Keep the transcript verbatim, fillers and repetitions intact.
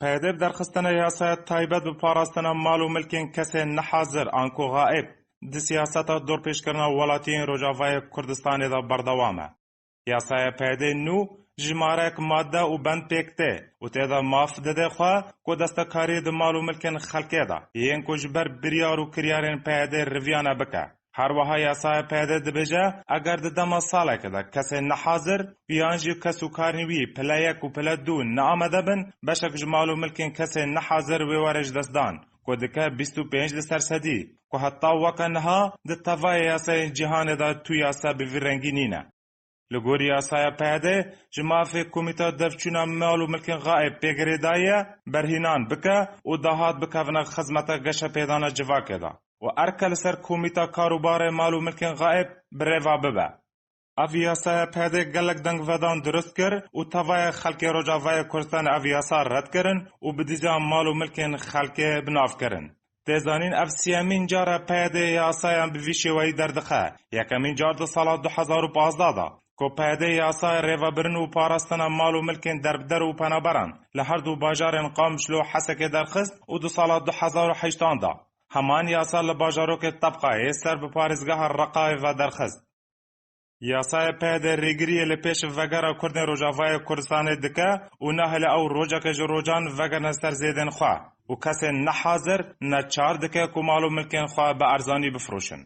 P Y D bi derxistina yasaya taybet bi parastina mal û milkên kesên nehazir anku xaib di siyaseta dorpêçkirina welatiyên Rojavayê Kurdistanê de berdewam e. Yasaya P Y D nû jimarek madde û bend pêk tê û tê de maf dide xwe ku destekarî di mal û milkên xelkê de yên ku ji ber biryar û kiryarên P Y D riviyane bike. Her wiha yasaya P Y D dibêje, eger di dema salekê de kesên nehazir yan jî kes û karên wî pile yek û pile du neamade bin, beşek ji mal û milkên kesên nehazir wê were ji dest dan, ku dike bîst û pênc li ser sedî, ku heta weke niha di tevayê yasayên cîhanê de tu yasa bi vî rengî nîne. Li gorî yasaya P Y D, ji mafê Komîta Devçûna Mal û Milkên Xaib pê girêdayî ye berhînan bike û dahat bikevine xizmeta geşepêdana civakê de û erke li ser Komîta Karûbarê Mal û Milkên Xaib bi rêva bibe. Ev yasaya P Y D gelek dengvedan dirust kir û tevaya xelkê Rojavayê Kurdistanê ev yasa red kirin û bi dîza mal û milkên xelkê bi nav kirin. Tê zanîn, ev siyemîn car e P Y D yasayan bi vî şêweyî derdixe. Yekemîn car di sala du hezar û pazdeh de, ku P Y D yasaya rêvebirin û parastina mal û milkên derbider û penaberan li her du bajarên Qamişlo û Hesekê derxist û di sala du hezar û heştan de heman yasa li bajarokê Tebqayê ser bi parêzgeha Reqayê ve derxist. Yasaya P Y D rêgiriyê li pêş vegera Kurdên Rojavayê Kurdistanê dike û nahêle ew rojeke ji rojan vegerine ser zêdên xwe û kesên nehazir neçar dike ku mal û milkên xwe bi erzanî bifroşin.